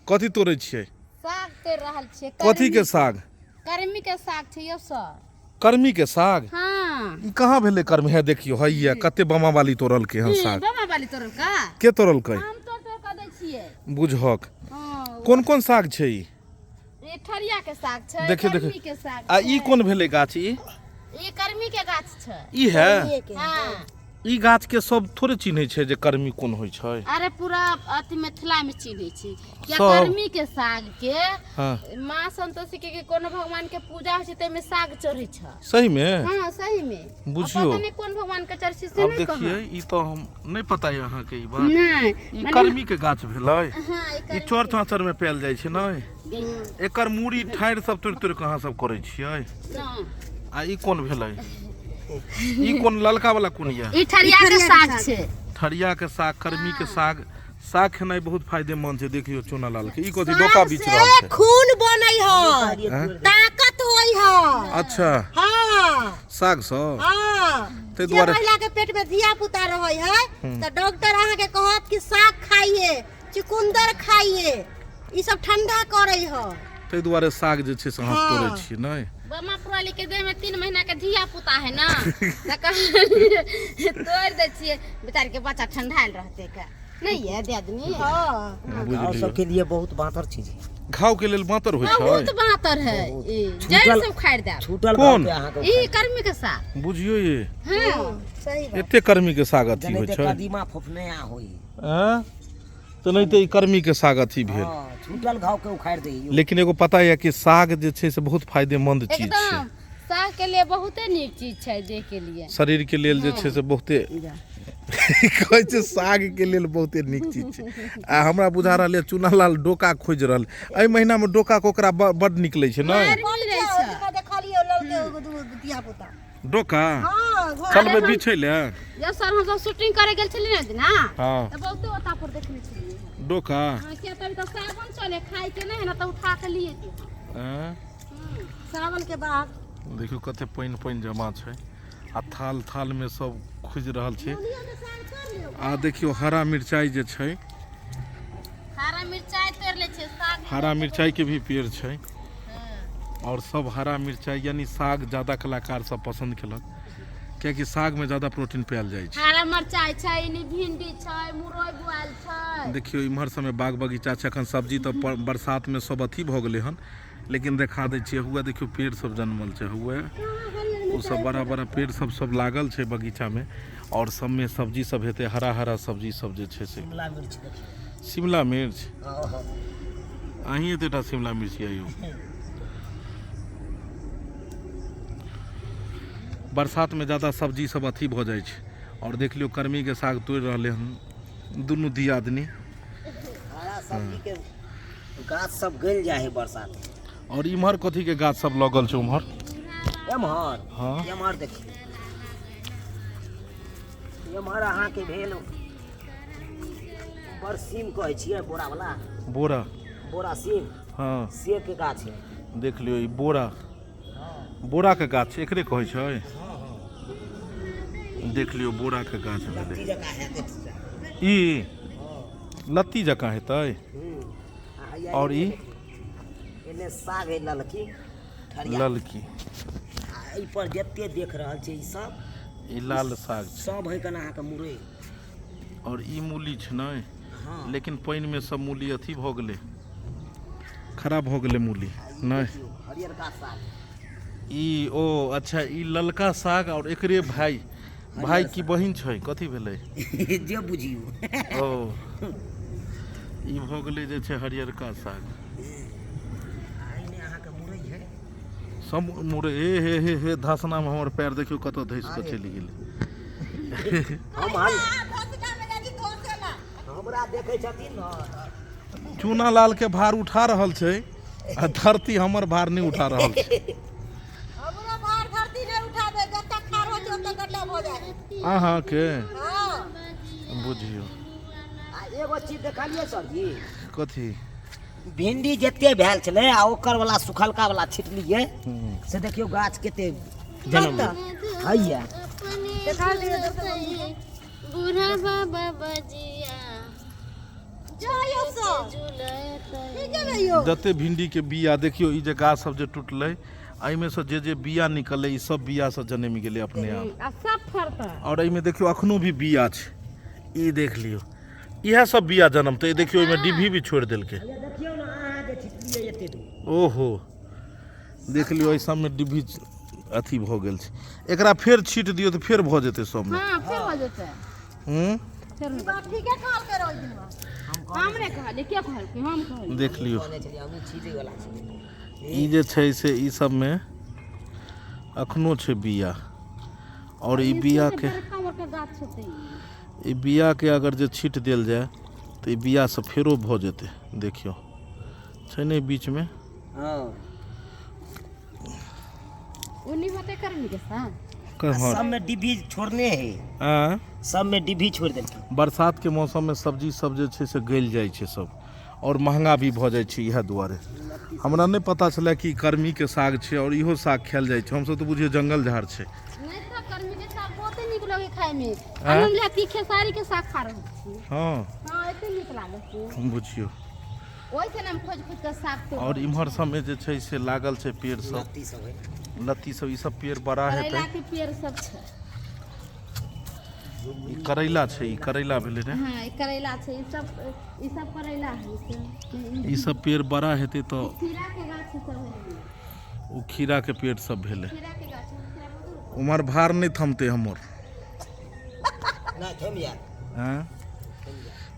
कथी तोड़ै छियै? साग तोड़ रहल छियै। कथी के साग? कर्मी के साग छै यौ सर। कर्मी के साग? हाँ। ई कहाँ भेलै कर्मी? है देखियौ, हैया कते बमा वाली तोड़लकै हन साग। बमा वाली तोड़लका? के तोड़लकै? हम तोड़ तोड़ के दै छियै। बुझहक। हाँ। कोन कोन साग छै ई? ई ठरिया के साग छै। देखियौ, कर्मी देखियौ। के साग आ ई छै। कोन भेलै गाछ ई? ई कर्मी के गाछ छै। ई है? हाँ। ई गाछ के सब थोड़े चिन्है छै जे कर्मी कोन होइ छै। अरे पूरा अथी मिथिला में चिन्है छै किया सब। कर्मी के साग के। हाँ। माँ संतोषी के कोनो भगवान के पूजा होइ छै ताहिमे साग चढ़ै छै। सही में? हाँ सही में। बुझियौ। अब पता नहीं कोन भगवान के चढ़ै छै से अब नहीं कहब। देखिए ई तो हम नहीं पता है अहाँ के ई बात। नहीं, ई मने कर्मी के गाछ भेलै। हाँ, ई ई कर्मी चौर के। चाँचर में पायल जाइ छै नै? एकर मूड़ी ठाढ़ि सब तोड़ि तोड़ि के अहाँ सब करै छियै। नहि। आ ई कोन भेलै? ई कोन ललका वाला कोन यऽ? ई ठरिया के साग छै। ठरिया के साग, कर्मी के साग, साग खेनाइ बहुत फायदेमंद छै। देखियौ चोना लाल के ई कथी डोका बीछ रहल छै। खून बनै है, हैं? ताकत होय है। अच्छा। हाँ। साग सँ? हाँ। ताहि जे दुआरे महिला के पेट में धिया पुता रहै है तऽ डॉक्टर अहाँ के कहत कि साग खाइए, चुकुंदर खाइए, ई सब ठंडा करै है। ताहि दुआरे साग जे छै से अहाँ हाँ। तोड़ै छियै नहि? बमा पुराली के देह में 3 महीना के धिया पुता है ना, तऽ कहलियै तोड़ि दै छियै, बेचारी के बच्चा ठंडायल रहतै का नहीं है दियादनी। हाँ। बुझलियै। घाव सबके लिए बहुत बाँतर चीज है। घाव के लेल बाँतर होइ छै? बहुत बाँतर है बहुत। ई, जड़ि छूटल- सब खाड़ि देब। छूटल कोन? घाव के अहाँके ई उखाड़ि कर्मी के साग। बुझियौ ये। हाँ। सही बात। एते कर्मी के साग अथी होइ जनाहिते छै। कदीमा फोफनया होइ। आँय? तऽ नहि तऽ ई कर्मी के साग अथी भेल। हाँ, छूटल घाव के उखाड़ि दै यौ। लेकिन एगो पता यऽ कि साग जे छै से बहुत फायदेमंद चीज छै। एकदम साग के लिए बहुते नीक चीज छै देह के लिए। शरीर के लेल जे छै से बहुते कहै छै साग के लेल बहुते नीक चीज छै। आ हमरा बुझा रहल यऽ चूना लाल डोका खोजि रहल। एहि महीना मे डोका कोकरा बड निकलै छै नहि? मारि रहै छै। देखलियै ललके एगो दूगो धिया पुता। डोका? हाँ, घर चलबै बिछै ले? जब सर हम सब शूटिंग करे गेल छलियै ने दिना, हाँ। तऽ बहुते ओता पर देखने छलियै डोका। हाँ, किया तभी तऽ सावन चले खाइ के नहि है ना तऽ उठा के लिए जइयै। आँय? सावन के बाद देखियौ कते पानि पानि जमा छै आ थाल थाल में सब खुजि रहल छै। आ देखियौ हरा मिरचाई जे छै, हरा मिरचाई तोड़ि लै छै साग। हरा मिरचाई के भी पेड़ छै और सब हरा मिरचाई यानी साग ज्यादा कलाकार सब पसंद केलक कियाकि साग में ज्यादा प्रोटीन पायल जाइ छै। हरा मिरचाई छै, इने भिंडी छै, मुरई बुआल छै। देखियौ इम्हर सबमे बाग बगीचा छै। अखन सब्जी तऽ बरसात में सब अथी भऽ गेलै हन, लेकिन देखा दै छियै हुए देखियौ पेड़ सब जनमल छै, हुए ओ सब बड़ा बड़ा पेड़ सब सब लागल छै बगीचा में और सब में सब्जी सब हेतै, हरा हरा सब्जी सब जे छै से। शिमला मिर्च देखियौ। शिमला मिर्च? हाँ। अहीं एतेटा शिमला मिर्च यऽ यौ। बरसात में ज्यादा सब्जी सब अथी भऽ जाइ छै। और देख लियौ कर्मी के साग तोड़ि रहलै हन दुनू दियादनी। हरा सब्जी के गाछ सब गलि जाइ है बरसात में। और इम्हर कथी के गाछ सब लगल छै उम्हर? एम्हर? हाँ। एम्हर देखियौ, एम्हर अहाँके भेल बरसीम कहै छियै, बोरा वाला। बोरा? बोरा सीम। हाँ। से के गाछ है। देख लियौ ई बोरा, बोरा के गाछ एकरे कहै छै। देख लियौ बोरा के गाछ भेलै। लत्ती जकाँ हेतै। ई लत्ती जकाँ हेतै। और ई? एने साग है ललकी ठरिया। ललकी। आ एहि पर जते देख रहल छै ई सब ई लाल साग छै। सब है कना अहाँके मुरई। और ई मूली छै नहि? हाँ। लेकिन पानि में सब मूली अथी भऽ गेलै, खराब भऽ गेलै मूली नहि? हरियरका साग। ई ओ अच्छा ई ललका साग और एकरे भाई, भाई की बहिन छै कथी भेलै जे बुझियौ। ओ ई भऽ गेलै जे छै हरियरका साग। एहिमे अहाँके मुरई है। सब मुरई। हे हे हे हे धसना में हमर पैर देखियौ कतऽ धसि कऽ चलि गेलै। हमरा देखै छथिन ने। चूना लाल के भार उठा रहल छै आ धरती हमर भार नहि उठा रहल छै। हमरो भार धरती नहि उठाबे, जतऽ खार होइ छै ओतऽ गड्ढा भऽ जाइ है। अहाँके? हाँ। बुझियौ। आ एगो चीज देखलियै सर जी? कथी? भिंडी जते भेल छलै आ ओकर वाला सुखलका वाला छिटलियै से देखियौ गाछ कते जनम हैया। बूढ़ा बाबा बजिया जाइयो सर झुलैत। ठीक है यौ। जते भिंडी के बिया देखियो, ई जे गाछ सब जे टूटलै एहिमे से जे जे बिया निकललै ई सब बिया से जनमि गेलै अपने आप। आ सब फड़तै। और एहिमे देखियो अखनो भी बिया छै, ई देख लियो, इएह सब बिया जनमतै। ई देखियो एहिमे डिभी भी छोड़ि देलकै। देखियौ ने अहाँ जे छिटलियै एते दूर। ओहो देख लियो एहि सबमे डिभी अथी भऽ गेल छै। एकरा फेर छीट दियौ तऽ फेर भऽ जेतै सबमे। हाँ फेर भऽ जेतै। हूँ फेर ई बात ठीके कहलकै रौ ओहि दिनवा। हम नहि कहलियै, के कहलकै? हम कहलियै। देख लियो कहने छलियै हमहूँ छीटै वाला छी। ई जे छै से ई सबमे अखनो छै बिया। और ई बिया के बड़का बड़का गाछ होतै। ई बिया के अगर जे छीट देल जाय तऽ ई बिया से फेरो भऽ जेतै। देखियौ छै ने बीचमे। हाँ ओनी होतै कर्मी के साथ। कहर सब में डिब्बी छोड़ने है। आँ सब में डिब्बी छोड़ देलकै। बरसात के मौसम में सब्जी सब जे छै से गलि जाइ छै सब, और महंगा भी भऽ जाइ छै। इएह दुआरे हमरा नहि पता छलै कि कर्मी के साग छै और इहो साग खायल जाइ छै। हमसब तऽ बुझियौ जंगल झाड़ छै। नहि तऽ कर्मी के साग बहुते नीक लगै खाय में। हम लत्ती खेसारी के साग खा रहल छी। हाँ हाँ एते नीक लागै छै। बुझियौ ओहि से हम खोज खोज के साग तोड़ै। और इम्हर सबमे जे छै से लागल छै पेड़ सब, लत्ती सब है। लत्ती सब, ई सब पेड़ बड़ा हेतै। करैला के पेड़ सब छै। ई करैला छै, ई करैला भेलै ने। हाँ ई करैला छै, ई सब करैला है। ई सब पेड़ बड़ा हेतै तऽ खीरा के गाछ सब है। ओ खीरा के पेड़ सब भेलै। खीरा के गाछ है, खीरा बहुत। उम्हर भार नहि थमतै हमर। नहि थमि जायत। आँय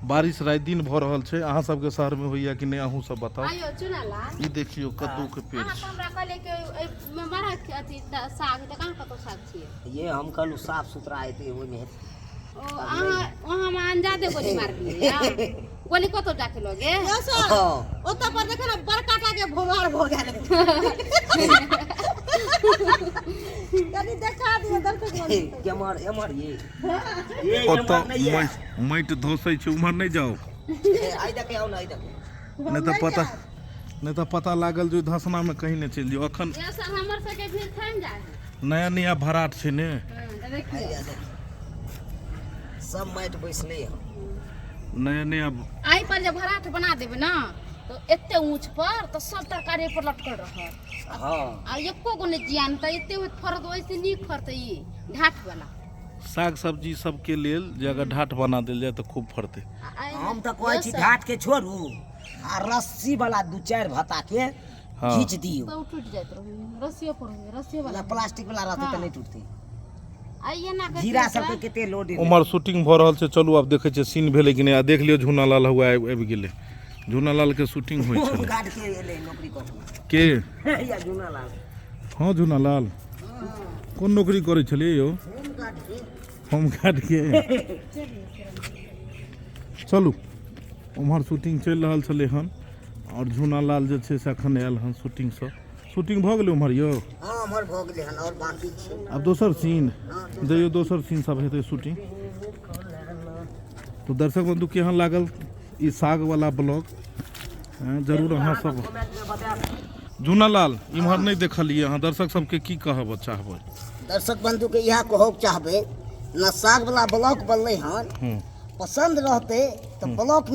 बारिश राति दिन भऽ रहल छै। अहाँ सबके शहरमे होइया कि नहि अहूँ सब बताउ। आयो चुनाला ई देखियौ कद्दू के पेड़ अहाँ छै। तऽ हमरा कहलियै कि एहिमे बड़ा अथी साग तऽ कहाँ कतौ साग छियै? ये हम कहलहुँ साफ सुथरा हेतै ओहिमे हेतै। ओ अहाँ वहाँ हम अंजादे गोली मारलियै, गोली कतौ जाके लगे। यौ सर हाँ। ओतऽ पर देखो ने बड़का टा के भोमार भऽ गेल। कनि देखा दियौ दर्शक बंधु। एम्हर एम्हर ये ये ओतऽ एम्हर नहि ये। माटि धोसै छै, उम्हर नहि जाउ। आइ देखे आउ ने, आइ देखे। नहि तऽ पता नहि तऽ पता लागल जे धसना में कहीं नहि चलि जाउ। अखन यौ सर हमर सबके भीड़ थमि जाइ है। नया नया भराट छै ने। हाँ, देखियौ सब माटि बैसले है। नया नया आइ पर जे भराठ बना देबै ने तऽ एते ऊँच पर तऽ सब तरकारी पर लटकल रहत। हाँ आ एको गो नहि जियान तऽ एते फड़त, ओहिसे नीक फड़तै ई ढाठ वाला साग सब्जी सबके लेल जे अगर ढाठ बना देल जाय तऽ खूब फड़तै। हम तऽ कहै छी ढाठ के छोड़ू आ रस्सी वाला दू चारि भाता के हाँ। खींच दियौ। तऽ टूटि जाइत रहै, रस्सियो पर रहै, रस्सियो वाला प्लास्टिक वाला रहतै तऽ नहि टूटतै। आ एना कऽ जीरा सबके कते लोड। उम्हर शूटिंग भऽ रहल छै। चलू आब देखै छियै सीन भेलै कि नहि। आ देख लियौ झूना लाल हुआ आबि गेलै। झूना लाल के शूटिंग होइ छलै। गार्ड के एलै नौकरी कऽ के या झूना लाल। हाँ झूना लाल कोन नौकरी करै छलियै यौ? होमगार्ड के। चलू उम्हर शूटिंग चलि रहल छलै हन और झूना लाल जे छै से अखन आयल हन शूटिंगसँ। शूटिंग भऽ गेलै उम्हर यौ? हाँ उम्हर भऽ गेलै हन और बाकी छै। आब दोसर सीन दैयौ, दोसर सीन सब हेतै शूटिंग। तो दर्शक बंधु केहन लागल ई साग वाला ब्लॉग जरूर अहाँ सब। झूना लाल इम्हर नहि देखलियै अहाँ, दर्शक सबके की कहब चाहबै? दर्शक बंधु के इएह कहब चाहबै न साग वाला ब्लॉग बनलै हन पसंद रहतै तऽ ब्लॉग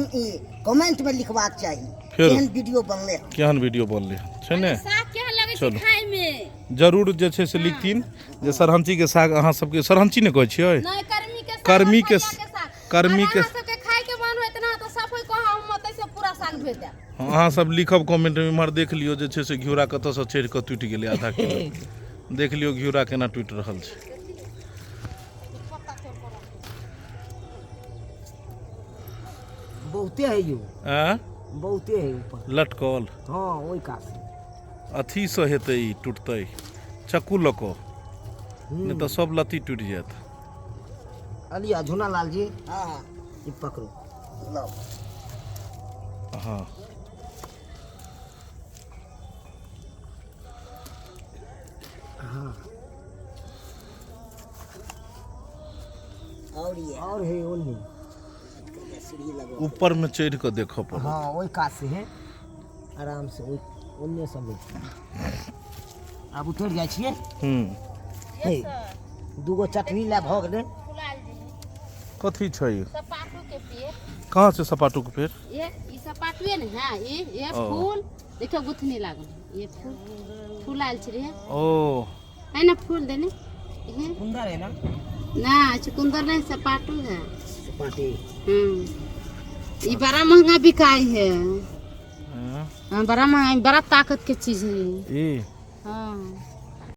कमेंट में लिखबाक चाही केहन वीडियो बनलै हन, केहन वीडियो बनलै हन छै ने। साग केहन लगै छै चलू। खाय में? जरूर जे छै से लिखथिन जे सरहंची के साग अहाँ सबके सरहंची नहि कहै छियै? नहि, कर्मी के साग, कर्मी के मकैया साग। कर्मी अगर के अहाँ सबके खाय के मन होइत ना तऽ सब कोइ कह हम ओतै से पूरा साग भेज देब। हाँ, अहाँ सब लिखब कमेंट में। इम्हर देख लियौ जे छै से घिउरा कतऽसँ चढ़ि कऽ टूटि गेलै आधा किलो। देख लियौ घिउरा केना टूटि रहल छै। बहुते है यौ। आँय? बहुते है ऊपर लटकल। हाँ ओहि कात से अथीसँ हेतै ई टूटतै चक्कू लऽ कऽ, नहि तऽ सब लत्ती टूटि जायत। अलिया झूना लाल जी। हाँ ई पकड़ू लाओ। हाँ हाँ और ये और है ओन्नी सीढ़ी लगो ऊपर में चढ़ि कऽ देखऽ पड़त। हाँ ओहि कात से है आराम से ओहि ओन्ने सब है। आब उतरि जाइ छियै। हे दूगो चटनी लए भऽ गेलै। कथी छै ई? सपाटू के पेड़। कहाँ छै सपाटू के पेड़? ये ई सपाटुए ने है ये ये ओ। फूल देखियो गुथनी लागल है। ये फूल फूल आयल छै रे। ओ है ना फूल देने ये चुकुंदर है ना? ना चुकुंदर नहीं, सपाटू है। सपाटी। ये बड़ा महंगा बिकाई है। हाँ, हाँ, बड़ा महंगा, बड़ा ताकत के चीज है ये। ई हाँ।